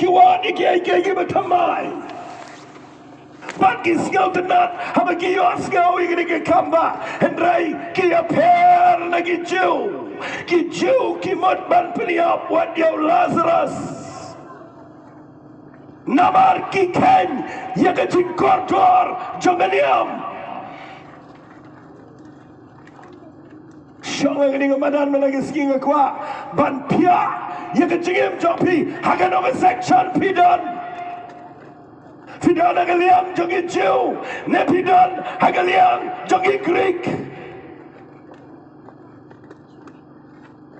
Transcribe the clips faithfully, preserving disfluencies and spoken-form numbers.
Ki wad ïa kiei kiei kiba thymmai. Bad ki sngewtynnat haba ki ïohsngew ïa kine ki kam ba, hynrei ki ïapher na ki Jiw. Ki Jiw ki mut ban pynïap wat ïa u Lasarus. Namar ki kheiñ ïa ka jingkordor jong ka niam. Shong ha kane ka madan mynta ka sngi nga kwah ban phiah ïa ka jingim jong phi ha kano ka section phi don. Phi don ha ka liang jong ki Jiw ne phi don ha ka liang jong ki Grik?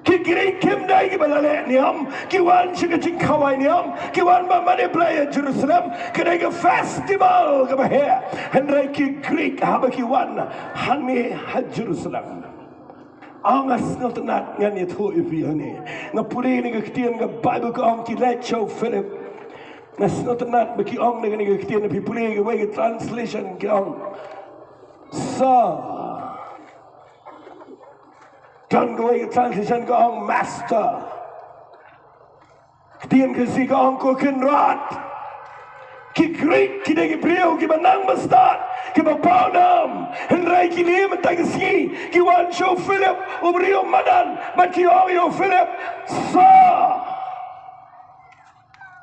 Ki Grik kim dei kiba la leh niam, ki wan sha ka jingkhawai niam, ki wan ban manipulate ïa Jerusalem, ka dei ka festival kaba heh. Hynrei ki Grik haba ki wan hangne ha Jerusalem. Ong nga sngewtynnat ngan ïathuh ïa phi hangne. Nga pule ïa ka ktien ka Baibl ka ong ki leit sha u Philip. Nga sngewtynnat ba ki ong na kane ka ktien, phi pule kawei ka translation ki ong, "Sir." Don kawei ka translation ka ong, "Master." Ktien Khasi ka ong, "Ko Kynrad." Ki Grik ki dei ki briew kiba nang bastad, kiba pawnam. Hynrei kine mynta ka sngi ki wan sha u Philip, u briew madan, bad ki ong ïa u Philip, "Sir."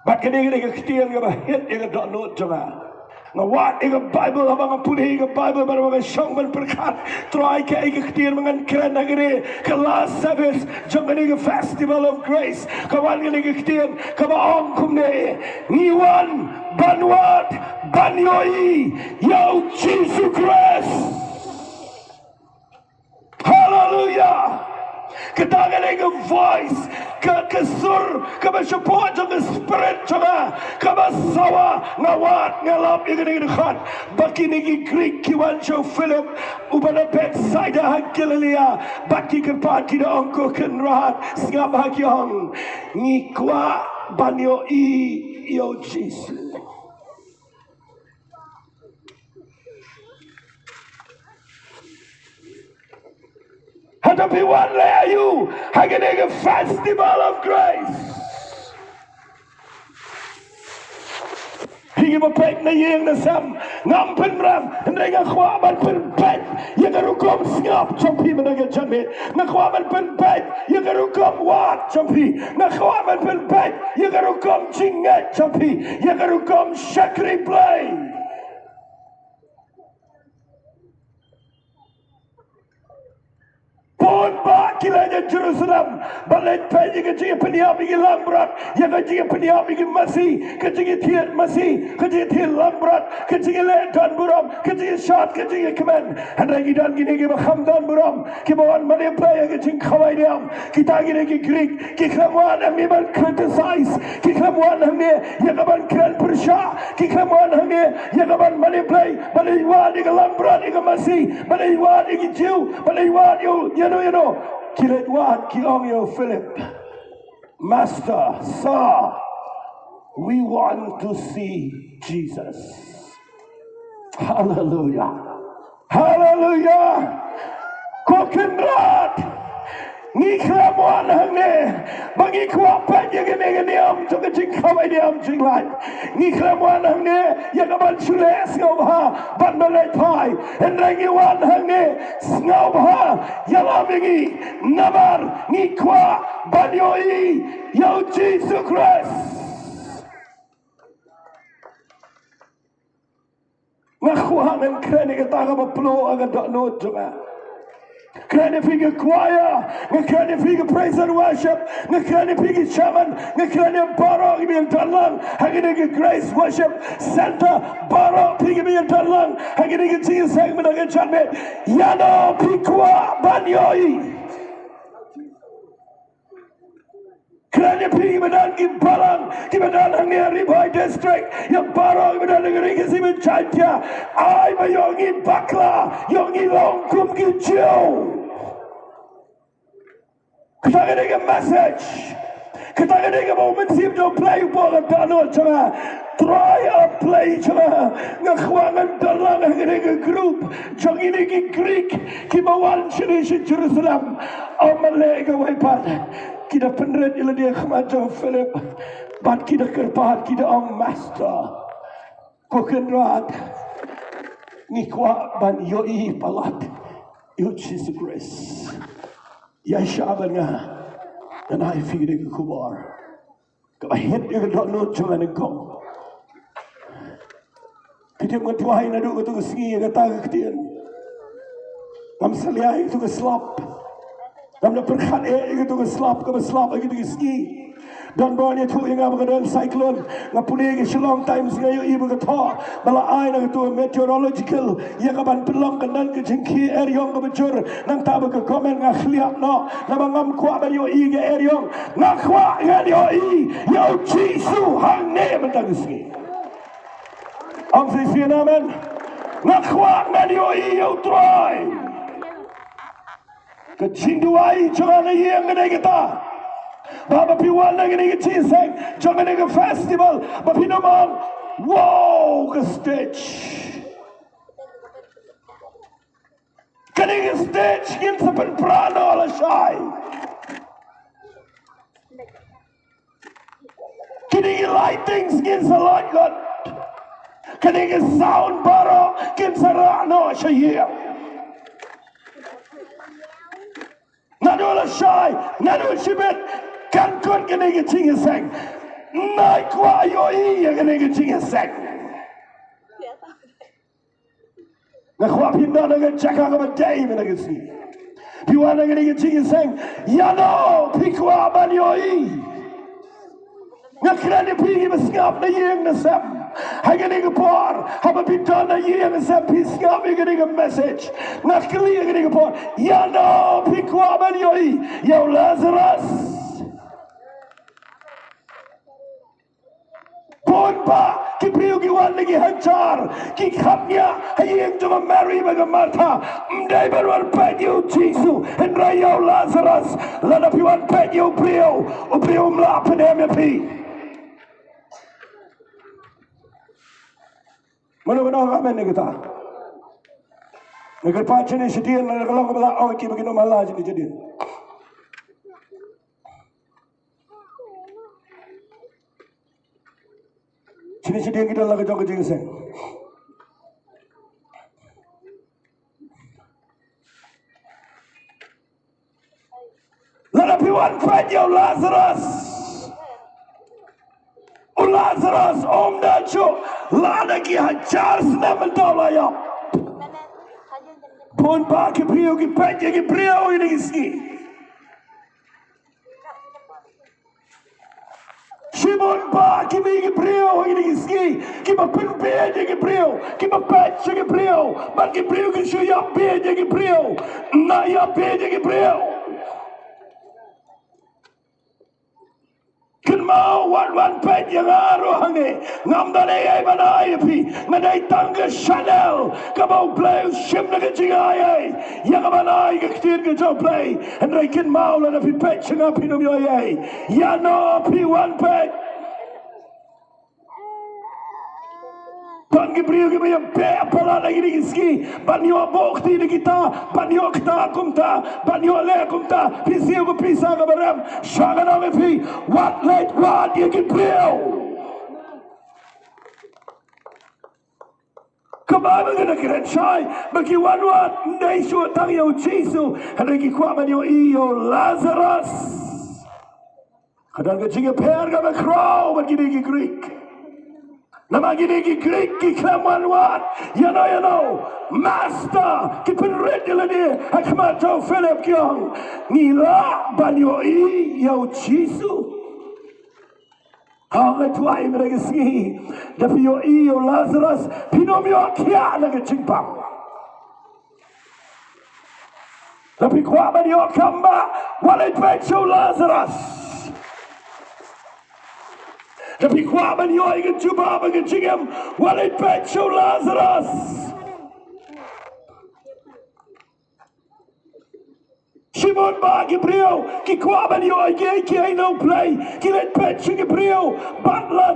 Bad kane ka dei ka ktien kaba hit ïa ka dohnud jong nga. Nga wad ïa ka Baibl, haba nga pule ïa ka Baibl, bad haba nga shong ban pyrkhat, Trai, kaei ka ktien ba ngan kren ha kane ka last service jong kane ka Festival of Grace? Ka wan kane ka ktien kaba ong kumne: Ngi wan ban wad, ban ïohi ïa u Jisu Khrist. Haleluya. Kata ka dei ka voice, ka, ka sur kaba shapoh jong ka spirit jong nga, kaba sawa. Nga wad, nga lap ïa kane ka dkhot ba kine ki Grik ki wan sha u Philip uba na Bethsaida ha Galilaia, bad ki kyrpad, ki da ong, "Ko Kynrad, sngap ha ki ong, ngi kwah ban ïohi ïa u Jisu." Hato phi wan leh aïu ha kane ka Festival of Grace? Phi kiba peit na ïing na sem, ngam pynrem, hynrei nga kwah ban pynpeit ïa ka rukom sngap jong phi mynta ka janmiet. Nga kwah ban pynpeit ïa ka rukom wad jong phi. Nga kwah ban pynpeit ïa ka rukom jingngeit jong phi, ïa ka rukom shakri Blei. Bun bah ki leit sha Jerusalem ban leit peit ïa ka jingïapynïap ïa ki langbrot, ïa ka jingïapynïap ïa ki masi, ka jingïathied masi, ka jingïathied langbrot, ka jingïaleh don burom, ka jingïashad, ka jingïakmen. Hynrei ki don kine kiba kham don burom, kiba wan mane peit ïa ka jingkhawai niam. Kita kine ki Grik, ki khlem wan hangne ban criticize, ki khlem wan hangne ïa kaban kren pyrshah, ki khlem wan hangne ïa kaban mane peit, ban leit wad ïa ka langbrot, ïa ka masi, ban leit wad ïa ki Jiw, ban leit wad ïa u, ïa no, ïa no. Ki leit wad, ki ong ïa u Philip, "Master, Sir, we want to see Jesus." Haleluya. Haleluya. Ko Kynrad, ngi khlem wan hangne ba ngi kwah peit ïa kane ka niam jong ka jingkhawai niam jinglait. Ngi khlem wan hangne ïa kaban shu leh sngewbha ban ba leit phai. Hynrei ngi wan hangne sngewbha ïalam ïa ngi, namar ngi kwah ban ïohi ïa u Jisu Khrist. Nga kwah ngan kren ïa kata kaba pynlong ha ka dohnud jong nga. Kren ïa phi ki choir, nga kren ïa phi ki praise and worship, nga kren ïa phi ki chairman, nga kren ïa baroh kiba ïadon lang ha kane ka Grace Worship Centre, baroh phi kiba ïadon lang ha kane ka jingïaseng mynta ka janmiet. Ïano phi kwah ban ïohi? Kren ïa phi kiba don ki balang, kiba don hangne ha Ri Bhoi District, ïa baroh kiba don ha ka Ri Khasi bad Jaiñtia. Ai ba ïoh ngi bakla, ïoh ngi long kum ki Jiw. Kata ka dei ka message. Kata ka dei kaba u Mynsiem u Blei u buh ha ka dohnud jong nga. Trai A Blei jong nga, nga kwah ngan don lang ha kane ka group jong kine ki Grik kiba wan shane sha Jerusalem. Ym leh kawei pat. Ki da pynrit ïa lade ha khmat jong u Philip. Bad ki da kyrpad, ki da ong, Master, ko Kynrad, ngi kwah ban ïohi palat ïa u Jisu Khrist. Ïaishah bad nga, ngan ai ïa phi kane ka khubor kaba heh ïa ka dohnud jong nga nyngkong. Phi tip, nga duwai naduh katu ka sngi ïa kata ka ktien. Ngam salia ïa katu ka slap. Ngam da pyrkhat eh ïa katu ka slap kaba slap ïa katu ka sngi. Don ba wan ïathuh ïa nga ba ka don cyclone. Nga pule ïa ka Shillong Times, nga ïohi ba ka thoh ba la ai na katu meteorological ïa kaban pynlong ka don ka jingkhih eriong kaba jur. Nangta ba ka comment nga khlieh noh, naba ngam kwah ban ïohi ïa ka eriong. Nga kwah ngan ïohi ïa u Jisu hangne mynta ka sngi. Ong shisien amen. Nga kwah ngan ïohi ïa u Trai. Ka jingduwai jong nga na ïing ka dei kata, ba haba phi wan na kane ka jingïaseng jong kane ka festival, ba phin ym ong, wow, ka stage. Kane ka stage ngin sa pynpra noh lashai. Kine ki lightings ngin sa launch lut. Kine ki sound baroh kin sa rah noh sha ïing. Naduh lashai, naduh shibit, kan kut kine ki jingïaseng. Nga kwah ïohi ïa kine ki jingïaseng. Nga kwah phin don ha ka jaka kaba dei mynta ka sngi. Phi wan ha kane ka jingïaseng, ïano phi kwah ban ïohi? Nga kren ïa phi kiba sngap na ïing na sem ha kane ka por. Haba phi don na ïing na sem, phi sngap ïa kane ka message. Nga kylli ha kane ka por, ïano phi kwah ban ïohi? Ïa u Lazarus? Bun bah ki briew ki wan na ki hajar, ki kham ïa ha ïing jong ka Mary bad ka Martha. Ym dei ban wan peit ïa u Jisu, hynrei ïa u Lazarus. Lada phi wan peit ïa u briew, u briew um lah pynhem ïa phi. Mano mano ka men ïa kita. Nga kyrpad shane shadien, lada ka long kaba lah ong ki ba kin ym hala shane shadien. Shini shadien kita la ka jong ka jingïaseng. Lada phi wan peit ïa u Lazarus. U Lazarus um da shu lada ki hajar snem mynta u la ïap. Bun bah ki briew ki peit ïa ki briew ïa kine ki sngi. Shibun bah ki mei ki briew ha kine ki sngi, kiba pynbieit ïa ki briew, kiba peit sha ki briew, bad ki briew ki shu ïap bieit ïa ki briew. Nang ïap bieit ïa ki briew. Kynmaw, wat wan peit ïa nga ruh hangne. Ngam don ei ei ban ai ïa phi. Nga dei tang ka channel kaba U Blei u shim na ka jingai ei. Ïa kaban ai ka ktien ka jong U Blei. Hynrei kynmaw, lada phi peit sha nga phin ym ïohi ei. Ïano phi wan peit? Don ki briew kiba ïa beh palat ha kine ki sngi ban ïoh buh kti na kita, ban ïoh kta kumta, ban ïoh leh kumta. Phi siew ka pisa kaba rem. Sha nga ong ïa phi, wat leit wad ïa ki briew. Ka Baibl ka da kren shai ba ki wan wad ym dei shuh tang ïa u Jisu, hynrei ki kwah ban ïohi ïa u Lazarus. Ka don ka jingïapher kaba khraw bad kine ki Greek. Namar kine ki Greek ki khlem wan wad ïano ïano. Master, ki pynrit ïa lade ha khmat jong u Philip, ki ong, ngi lah ban ïohi ïa u Jisu. Haba nga duwai mynta ka sngi, da phi ïohi ïa u Lazarus, phin ym ïoh khiah na ka jingpang. Da phi kwah ban ïoh kam bah, wat leit peit sha u Lazarus. Da phi kwah ban ïoh ïa ka jubab bad ka jingim, wat leit peit sha u Lazarus. Shibun bah ki briew ki kwah ban ïoh ïa kiei kiei na U Blei, ki leit peit sha ki briew, bad la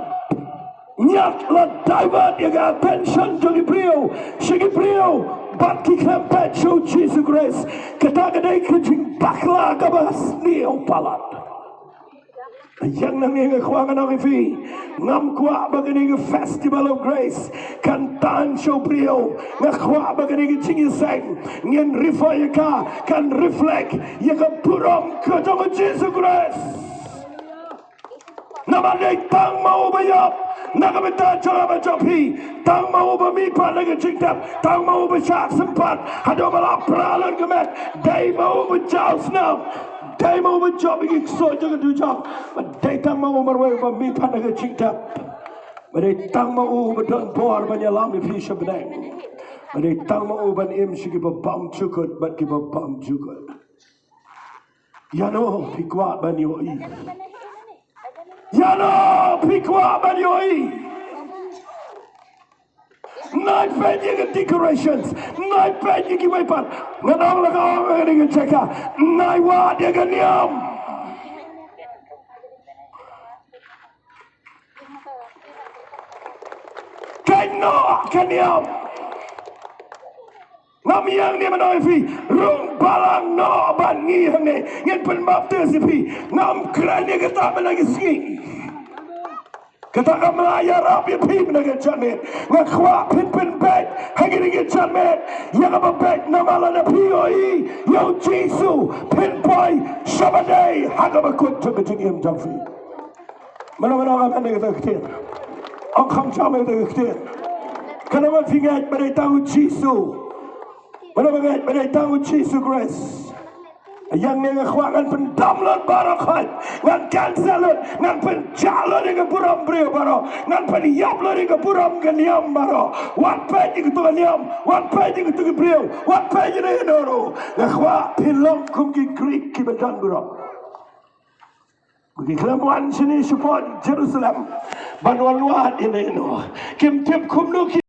ñiad, la divert ïa ka attention jong ki briew sha ki briew, bad ki khlem peit sha u Jisu Khrist. Kata ka dei ka jingbakla kaba sniew palat. Ïa nga, nga kwah ngan ong ïa phi, ngam kwah ba kane ka Festival of Grace kan tan sha u briew. Nga kwah ba kane ka jingïaseng ngin refer ïa ka, kan reflect ïa ka burom ka jong u Jisu Khrist. Namar dei tang ma u ba ïap na ka bynta jong nga bad jong phi, tang ma u ba mihpat na ka jingtep, tang ma u ba shah sympat haduh ba la pra lem ka met, dei ma u ba jaw snam, dei ma u ba jop ïa ki ksoh jong ka dujok, bad dei tang ma u marwei ba mihpat na ka jingtep, bad dei tang ma u ba don bor ban ïalam ïa phi sha bneng, bad dei tang ma u ban im sha ki ba bymjukut bad ki ba bymjukut. Ïano phi kwah ban ïohi? Ïano phi kwah ban ïohi? Nai peit ïa ka decorations, nai peit ïa kiwei pat. Ngan ong la ka ong ïa ka jaka, nai wad ïa ka niam. Kano ka niam? Ngam ïeng ne mano ïa phi, rung balang noh ban ngi hangne, ngin pynbaptis ïa phi. Ngam kren ïa kata mynta ka sngi. Kata kam lah ïarap ïa phi mynta ka janmiet. Nga kwah phin pynbeit ha kine ki janmiet ïa kaba beit namar lada phi ïohi ïa u Jisu phin poi sha ba dei ha kaba kut jong ka jingim jong phi. Mano mano ngam ong ïa kata ka ktien. Ong kham jam ïa kata ka ktien. Kano ba phi ngeit ba dei tang u Jisu. Mano ba ngeit ba dei tang u Jisu Khrist. Ïa nga nga kwah ngan pyndam lut baroh khoit. Ngan cancel lut. Ngan pynjah lut ïa ka burom briew baroh. Ngan pynïap lut ïa ka burom ka niam baroh. Wat peit ïa katu ka niam. Wat peit ïa katu ka briew. Wat peit ïa katu ka niam. Nga kwah phin long kum ki Greek kiba don burom. Ki khlem wan shane shapoh Jerusalem ban wan wad ïa kane. Kim tip kumno ki